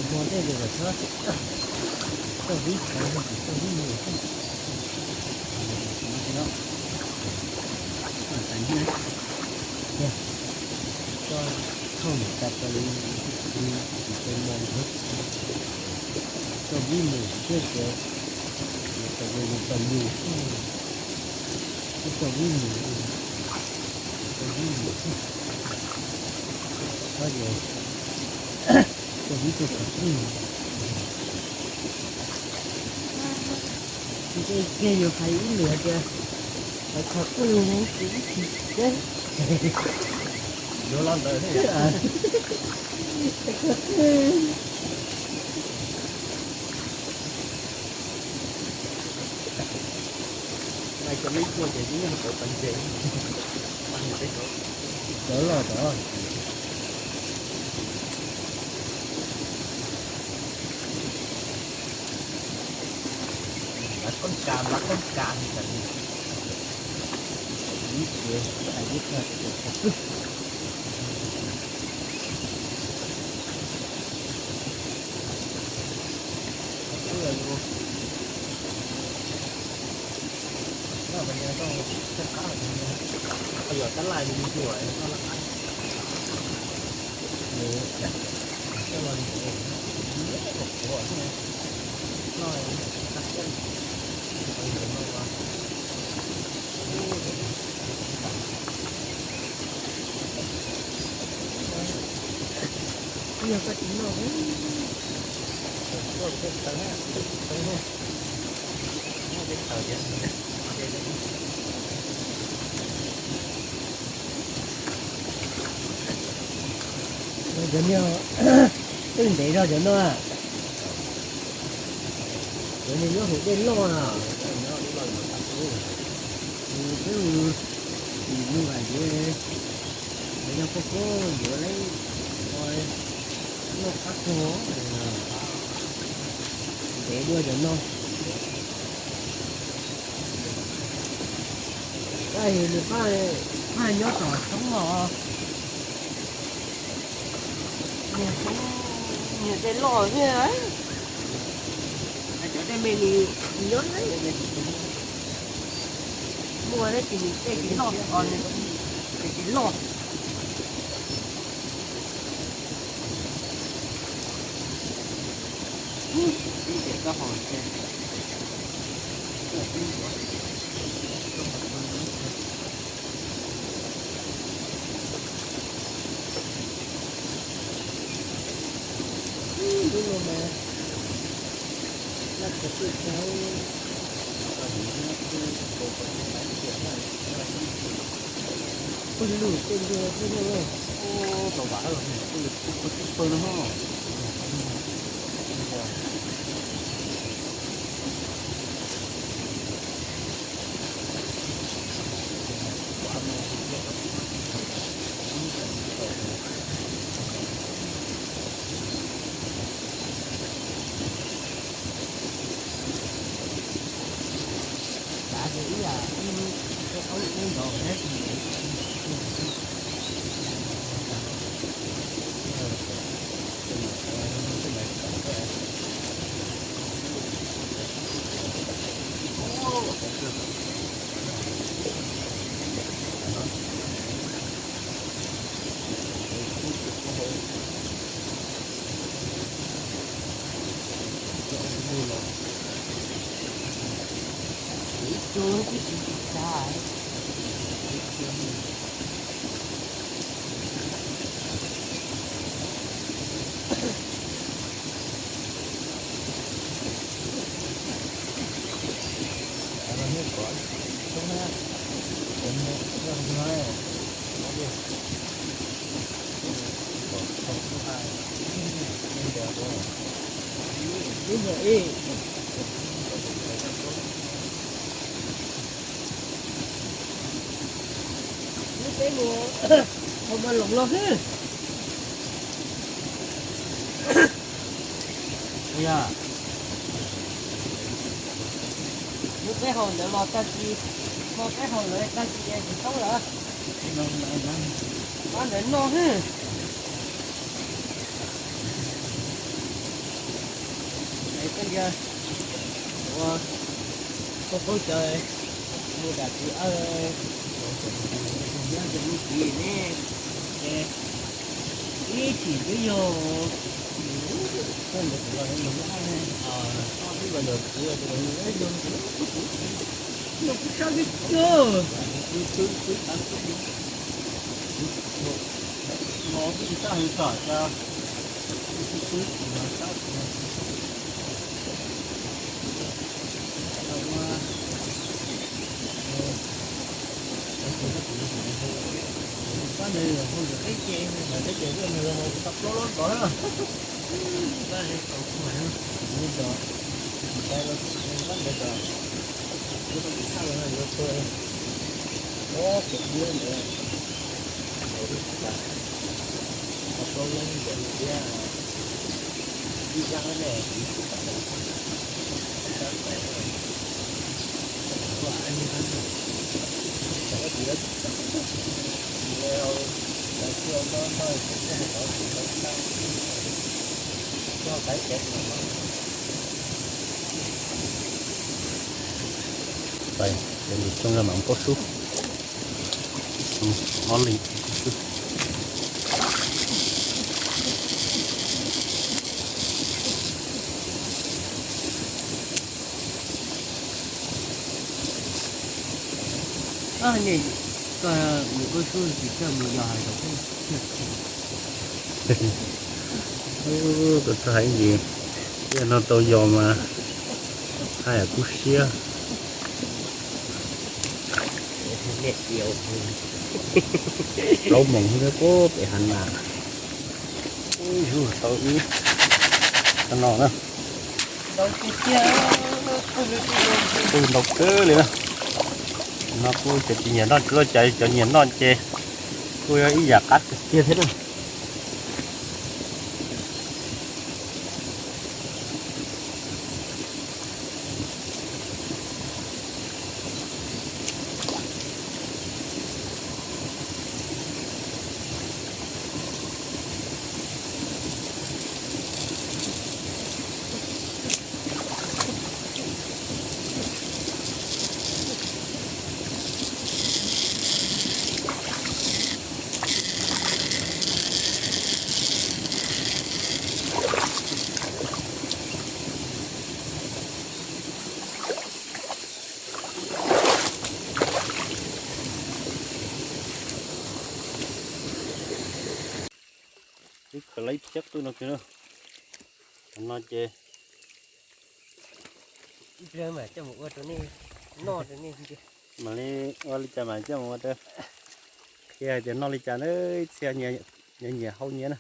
Hmo ntej ces kom txhob txawj vib chaw, txhob vib mus xwb. Txhob thauj mus tas tau li ib tug txiv tes mos ntawd, txhob vib mus thiab ces tau mus tau mus, txhob vib mus, txhob vib mus, txhob ces txhob vib txhob txhob vib. Ntshe kiag yus hais ib lwm hais tias hais qhov twg no ces ib chim seb. Yuav los ntawd thiab. Nai cov me tuaj ces yeej yog cov txawv ntse, cov los tod. Lawv qoob kas, lawv qoob kas li cas li. Ib txhia hais ib qho tias qhov twg. Qhov twg los yus, no mas yog tau txoj qab, qhov yog tab laj yus mus yuam tau laj qab. Coj los ntawd, ntawd qhuav xwb, no qab xwb, qhov ntawd no. Yog koj tsis noj, cov niag twb ntev zog cov no, cov niag nyob hauv dej loj na. Peb mus vam yev, ntev zog pob pob yuav lawm, noj qab kawg, ntev dua cov no. Tab sis nws pab, pab nyob tom tshoob os. Niag tshoob, niag dej loj xwb. Cov dej me nws nyob, muaj tab sis nws dej tsis loj, nws tsis loj. Lub no mas laj khaws twj khaws, pawg lug tej ntug thiab na. Tau vam los pawg lug pawg tib pawg no ho. Cua twb tsis tsis tag. Lub peb mus hau mas loos los xwb. Yog, lub peb hau ntawd los tag kis, hmo peb hau ntawd tag kis tsis toob lawm. Pab ntawd noj xwb. Es koj ntsia, ua, koj paub cov mus dam txiv, mus dam txiv ne, ces ib chim twb yog, koj ntawd kuv los mus nyob, koj twb los yog txiv los yog, yog kuv sab twb cog, no twb tsis sab heev tom cas, twb sab, pab ntawd hu ntawm teb ces, ntawm teb ces twb nws los tau plaub lab ntov na. Pab tau kuv mus ntov, pab ntawd tod, kuv tau kuv tshaj los yuav tuag, ob tug dib ntawd, tau plaub lab ntov thiab. Ib zaj ne, ib zaj ne, Coj qab caiv no. Ces lwm rooj no mas pab sub, ob leeg. Koj mus koj sub tsis kawg mus yos hav zoov thiab. Koj txhob hais ntsis, ib yam no tau yos mas haj yam kub siab. Plaub moos thiab pem hav nas. Ub, tau ib, tau no na. Ntau kawg li na. No kuj cov tsis nyiam noj tsis ua cas, cov nyiam noj ces kuj yog ib yam qab tiag tiag thiab na. Twb khaws lawm ib phiab qwj no kiag na. Qhov no ces mam coj mus ua rau nej noj rau nej. Mam li ua li cas mam coj mus ua rau, qhia hais tias noj li cas na, ib txhia nyiam hau nyiam na.